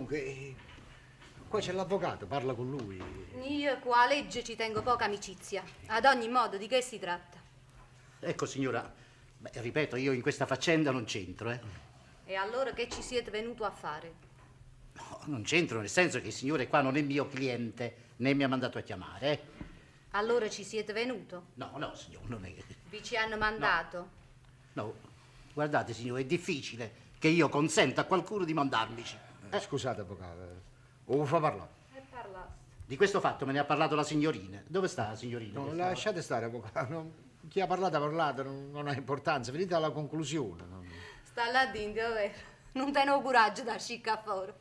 Comunque, qua c'è l'avvocato, parla con lui. Io cu 'a legge ci tengo poca amicizia. Ad ogni modo, di che si tratta? Ecco, signora, beh, ripeto, io in questa faccenda non c'entro, eh. E allora che ci siete venuto a fare? No, non c'entro nel senso che il signore qua non è mio cliente, né mi ha mandato a chiamare, eh. Allora ci siete venuto? No, no, signore, non è che... Vi ci hanno mandato? No, guardate, signore, è difficile che io consenta a qualcuno di mandarmici. Scusate, avvocato, o fa parlare? E parlaste. Di questo fatto me ne ha parlato la signorina. Dove sta la signorina? No, Che stava- lasciate stare, avvocato. Chi ha parlato ha parlato, non ha importanza. Venite alla conclusione. Sta là dentro, vero? Non tengo coraggio da scicca fuori.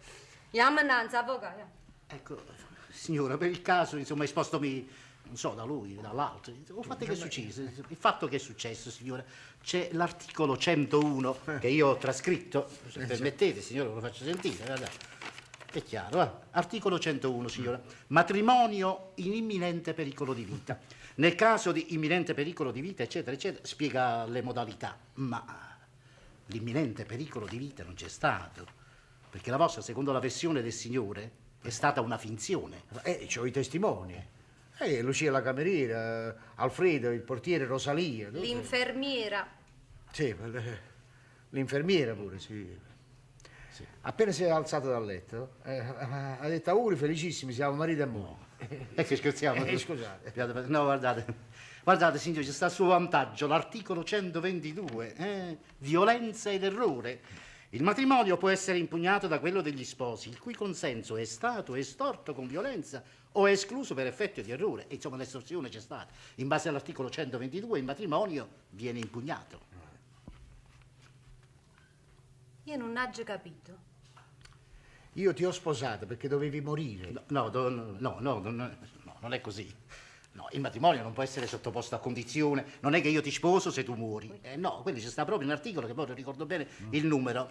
Andiamo innanzi, avvocato. Ecco, signora, per il caso, insomma, espostomi, non so, da lui, dall'altro. O fatto che è successo? Il fatto che è successo, signora, c'è l'articolo 101 che io ho trascritto. Se permettete, signora, ve lo faccio sentire, guardate. È chiaro, eh? Articolo 101, signora. Matrimonio in imminente pericolo di vita. Nel caso di imminente pericolo di vita, eccetera, eccetera, spiega le modalità. Ma l'imminente pericolo di vita non c'è stato, perché la vostra, secondo la versione del signore, è stata una finzione. C'ho i testimoni. Lucia la cameriera, Alfredo, il portiere, Rosalia. Dove? L'infermiera. Sì, l'infermiera pure, sì. Sì. Appena si è alzata dal letto, ha detto auguri felicissimi, siamo marito e moglie. E che scherziamo? Scusate. No, guardate. Guardate, signore, c'è sta a suo vantaggio l'articolo 122, violenza ed errore. Il matrimonio può essere impugnato da quello degli sposi, il cui consenso è stato estorto con violenza o escluso per effetto di errore. E, insomma, l'estorsione c'è stata. In base all'articolo 122 il matrimonio viene impugnato. Io non ho capito. Io ti ho sposato perché dovevi morire. No, no, no, no, no, no, no, non è così. No, il matrimonio non può essere sottoposto a condizione. Non è che io ti sposo se tu muori. No, quelli c'è sta proprio un articolo che poi non ricordo bene il numero.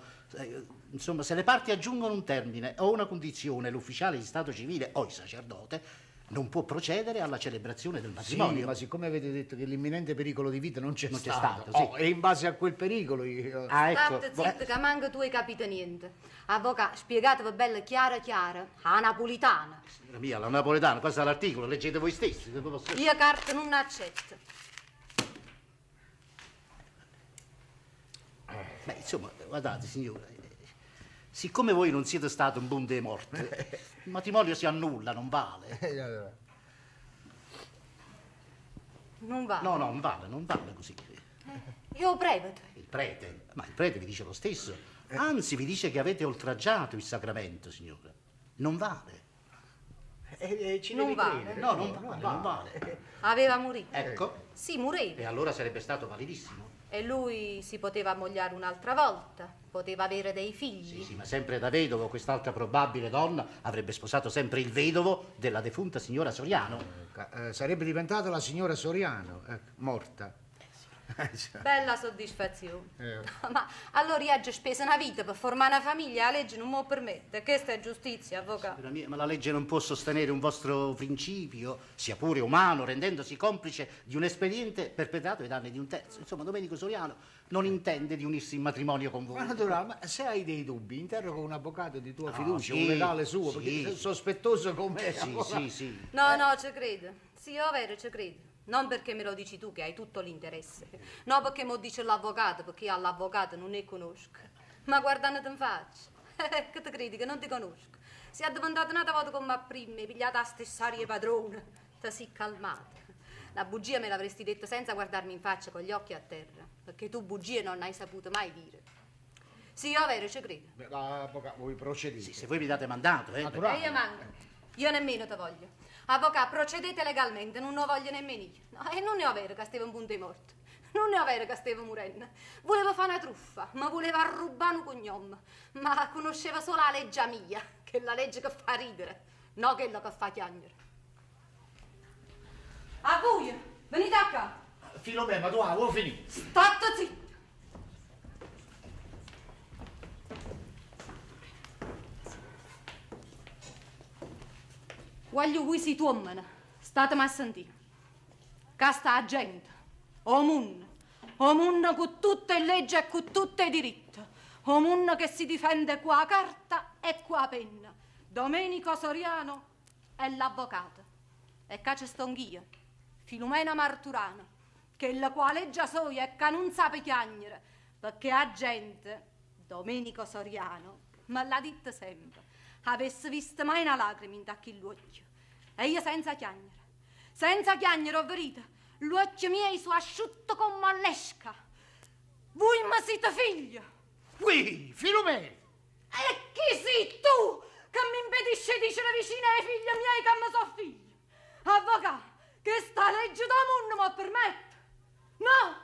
Insomma, se le parti aggiungono un termine o una condizione, l'ufficiale di stato civile o il sacerdote non può procedere alla celebrazione del Sì, matrimonio. ma siccome avete detto che l'imminente pericolo di vita non c'è Non c'è stato, stato, sì. Oh, e in base a quel pericolo io... Ah, ecco. State zitta, che manco tu hai capito niente. Avvocato, spiegatevi bella chiara chiara, a napolitana. Signora mia, la napoletana, qua sta l'articolo, leggete voi stessi. Se posso... Io carta non accetto. Beh, insomma, guardate, signora, siccome voi non siete stato un buon dei morti, il matrimonio si annulla, non vale. Allora. Non vale? No, no, non vale, non vale così. Io prete. Il prete? Ma il prete vi dice lo stesso. Anzi, vi dice che avete oltraggiato il sacramento, signora. Non vale. Ci Non devi vale. credere. No, non vale, non vale. Aveva morito. Ecco. Sì, moriva. E allora sarebbe stato validissimo. E lui si poteva ammogliare un'altra volta, poteva avere dei figli. Sì, sì, ma sempre da vedovo quest'altra probabile donna avrebbe sposato sempre il vedovo della defunta signora Soriano. Sarebbe diventata la signora Soriano, morta. Sì. Bella soddisfazione. Ma allora io ho già speso una vita per formare una famiglia, la legge non me lo permette. Questa è giustizia, avvocato. Signora mia, ma la legge non può sostenere un vostro principio, sia pure umano, rendendosi complice di un espediente perpetrato ai danni di un terzo. Insomma, Domenico Soriano non intende di unirsi in matrimonio con voi. Ma naturale, ma se hai dei dubbi, interroga un avvocato di tua Ah, fiducia, sì, un legale suo, sì. perché sei sospettoso com'è. Sì, avvocato. sì, sì. No, no, ci credo. Sì, è vero, ci credo. Non perché me lo dici tu che hai tutto l'interesse, no perché me lo dice l'avvocato, perché io all'avvocato non ne conosco. Ma guardandoti in faccia, che ti credi che non ti conosco? Sei diventata un'altra volta come a prima, hai pigliata la stessa aria padrona, ti sei calmata. La bugia me l'avresti detta senza guardarmi in faccia con gli occhi a terra, perché tu bugie non hai saputo mai dire. Sì, è vero, ci credo. Beh, ma, avvocato, voi procedete. Sì, se voi mi date mandato. Naturale. E io manco. Io nemmeno te voglio. Avvocato, procedete legalmente, non lo voglio nemmeno io. No, e non è vero che stavo in punto di morte. Non è vero che stavo morendo. Voleva fare una truffa, ma voleva rubare un cognome. Ma conosceva solo la legge mia, che è la legge che fa ridere, no quella che fa piangere. A voi, venite a qua. Filomena, ma tu la vuoi finire? State zitto. Voglio voi si tuomene, statemi a sentire. Che sta a gente, o munno, o munno con tutte le leggi e con tutti i diritti, o munno che si difende con la carta e cu 'a penna. Domenico Soriano è l'avvocato. E ccà ce stongh'io, Filumena Marturano, chella cu 'a leggia soia e ca nun sape chiagnere, pecché 'a gente, Domenico Soriano, me l'ha ditto sempe, avesse visto mai na lacrima 'int'a chill'uocchie. E io senza chiagnere, senza chiagnere, 'o vedite, l'uocchie miei so' asciutte comm' all'esca. Vui me site figlio! Qui, Filumè! E chi sei tu che mi impedisce di dicere vicino ai figli miei che mi so figlio? Avvocato, che sta legge do munno mi permette? No!